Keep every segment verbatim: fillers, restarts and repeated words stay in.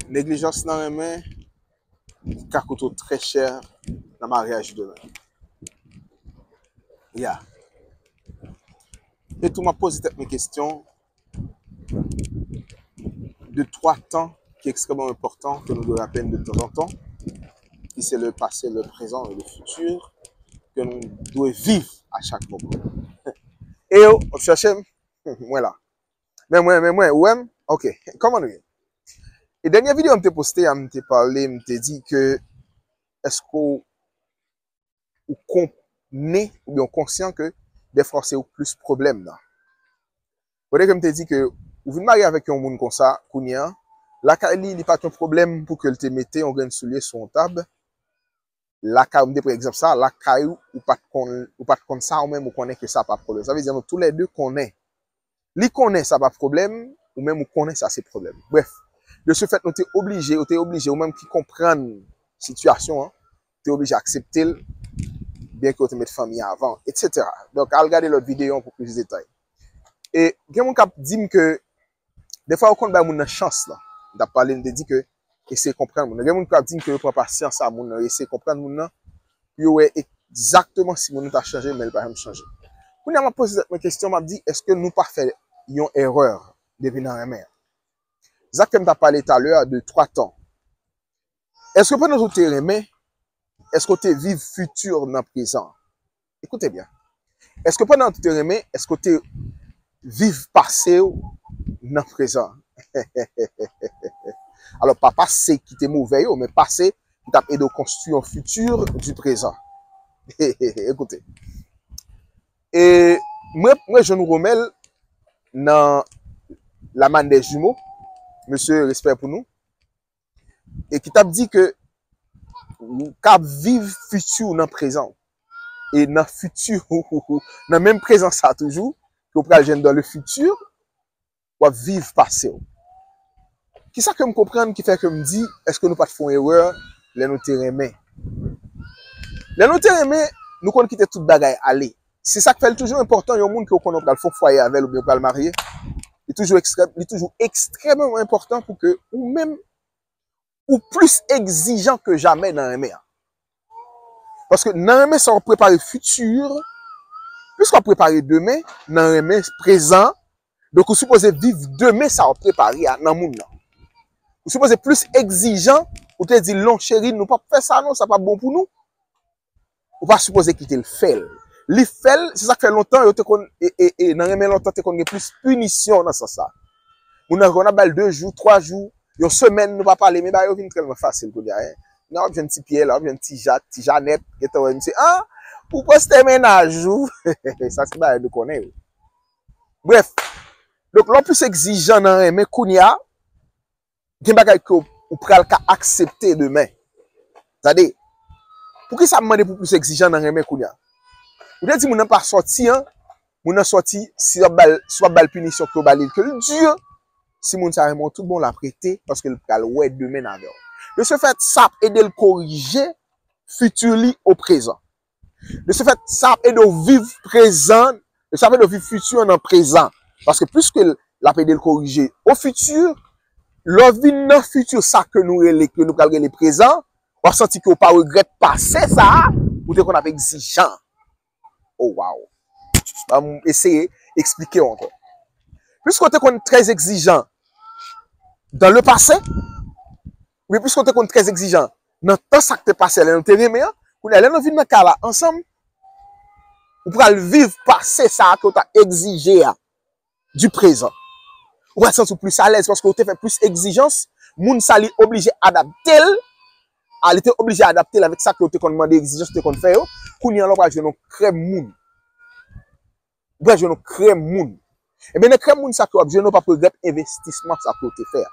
Neglijans nan renmen ka koute w trè chè nan maryaj demen. Ya. E tou, m ap poze tèt mwen kesyon de twa tan ki ekstrèmman enpòtan, ke nou dwe rapele n de tanzantan, ki se le passé, le présent et le futur, ke nou dwe viv a chak moman. E yo, w ap chèche m? Mwen la. Men mwen, men mwen, ou wè m? Ok, kòman nou ye? E dènye videyo m te poste a, m te pale, m te di ke èske w, ou konnen oubyen w konsyan ke dèfwa se ou k plis pwoblèm nan? Kote ke m te di ke ou vin marye avèk yon moun konsa, kounye a, lakay li, li pa t yon pwoblèm pou ke l te mete yon grenn soulye sou yon tab, lakay, m te pran egzanp sa, lakay ou, ou pa t konn, ou pa t konn sa, ou menm ou konnen ke sa pa pwoblèm. Sa vle di nou toulède konnen. Li konnen sa pa pwoblèm, ou menm ou konnen sa se pwoblèm. Brèf, de ce fait, nou te oblije, ou te oblije, ou menm ki konprann sitiyasyon an, te oblije aksepte l, byen ke ou te met fanmi an avan, etsetera. Donk, al gade lòt videyo an pou plis detay. E gen moun k ap di m ke dèfwa yo konn bay moun nan chans lan. M t ap pale, m te di ke eseye konprann moun nan. Gen moun k ap di m ke yo pran pasyans a moun nan, yo eseye konprann moun nan, pou yo wè egzakteman si moun nan ta chanje, men l pa janm chanje. Kounye a, m ap poze tèt mwen kesyon, m ap di, èske nou pa fè yon erè depi nan renmen an? Sa k fè m t ap pale talè a de twa tan. Èske pandan w te renmen, èske w te viv fiti nan prezan? Ekoute byen. Èske pandan w te renmen, èske w te viv pase w nan prezan? Alò, pa pase ki te move yo, men pase ki t ap ede w konstwi yon fiti di prezan. Ekoute. E mwen, mwen jwenn Romel nan La Manne des Jumeaux. Mesye, respè pou nou. E ki t ap di ke ou ka viv fiti w nan prezan w. E nan fiti w, nan menm prezan sa toujou, ke w pral jwenn dans le futur, w ap viv pase w. Kisa ke m konprann ki fè ke m di, èske nou pa t fè yon erè lè nou te renmen? Lè nou te renmen, nou konn kite tout bagay ale. Se sa k fè l toujou enpòtan, yon moun ke w konnen w pral fè yon fwaye avè l oubyen w pral marye, li toujou ekstrè-, li toujou ekstrèmman enpòtan pou ke ou menm ou plis egzijan ke jamè nan renmen an. Paske nan renmen sa w ap prepare fiti, plis w ap prepare demen, nan renmen prezan, donk ou sipoze viv demen sa w ap prepare a nan moun nan. Ou sipoze plis egzijan, ou te di l non cheri, nou p ap fè sa non, sa p ap bon pou nou. Ou pa sipoze kite l fè l. Li fè l, se sa k fè lontan yo te konn, e, e, e, nan renmen lontan te konn gen plis pinisyon nan sans sa. Moun nan konn ap ba l de jou, twa jou, yon semèn nou pa pale, men bagay yo vin tèlman fasil kounye a, en. Nan w ap jwenn Ti Pyè, la w ap jwenn Ti Jak, Ti Janèt, gentan wè misye, ah, ou poste mennaj ou. Sa se bagay nou konnen yo. Brèf, donk lè w plis egzijan nan renmen kounye a, gen bagay ke w pral ka aksepte demen. Tande, poukisa m mande pou plis egzijan nan renmen kounye a? Ou te di moun nan pa sòti an, moun nan sòti, si w ap ba l, si w ap ba l pinisyon ke w ba li l, ke l di, si moun sa renmen w tout bon, l ap rete, paske l pral wè demen avè w. De ce fait, sa ap ede l korije fiti li o prezan. De ce fait, sa ap ede w viv prezan, sa ap ede w viv fiti an nan prezan. Paske piske l, l ap ede l korije o fiti, lè w vin nan fiti sa ke nou rele, ke nou pral rele prezan, w ap santi ke w pa regrèt pase sa a, ou te konn ap egzijan. Oh, wow. Ban m eseye eksplike w ankò. Piske w te konn trè egzijan dans le passé, oubyen piske w te konn trè egzijan nan tan sa k te pase lè nou te renmen an, kounye a lè nou vin nan kay la ansanm, ou pral viv pase sa a ke w ta egzije a, du présent. Ou pral santi w plis alèz paske w te fè plis egzijans, moun sa li oblije adapte l, a, li te oblije adapte l avèk sa ke w te konn mande, egzijans w te konn fè yo, kounye a la w pral jwenn yon krèm moun. Ou pral jwenn yon krèm moun. Ebyen, nan krèm moun sa ke w ap jwenn, ou p ap regrèt envestisman sa ke w te fè a.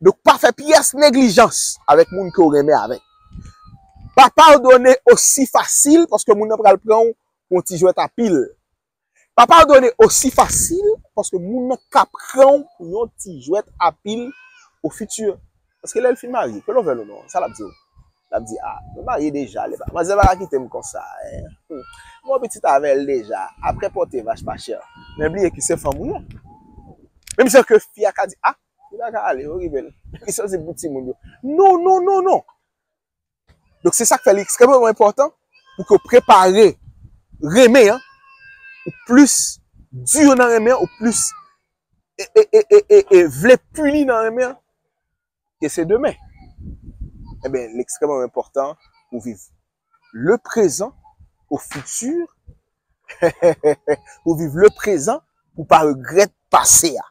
Donk, pa fè pyès neglijans avèk moun ke w renmen avèk. Pa padone osi fasil, paske moun nan pral pran w pou yon ti jwèt a pil. Pa padone osi fasil, paske moun nan ka pran w pou yon ti jwèt a pil o fiti. Paske lè l fin marye, ke l ouvè l ou non, sa l ap di w? L ap di, ah, mwen marye deja, li pa, manzè pa ka kite m konsa, en. Hmm. Mwen pitit avè l deja, apre pòte vach pa chè. Men bliye ke se fanm ou ye. Menm jan ke fi a ka di, ah, Li pa ka ale, yo rive l. Li sòti pou timoun yo. Non, non, non, non. Donk, se sa k fè li ekstrèmeman enpòtan pou ke w prepare renmen an, ou plis di nan renmen an, ou plis e, e, e, e, e, e vle pini nan renmen an, ke se demen. Ebyen, li ekstrèmeman enpòtan pou viv le prezan o fiti, pou viv le prezan, pou pa regrèt pase a.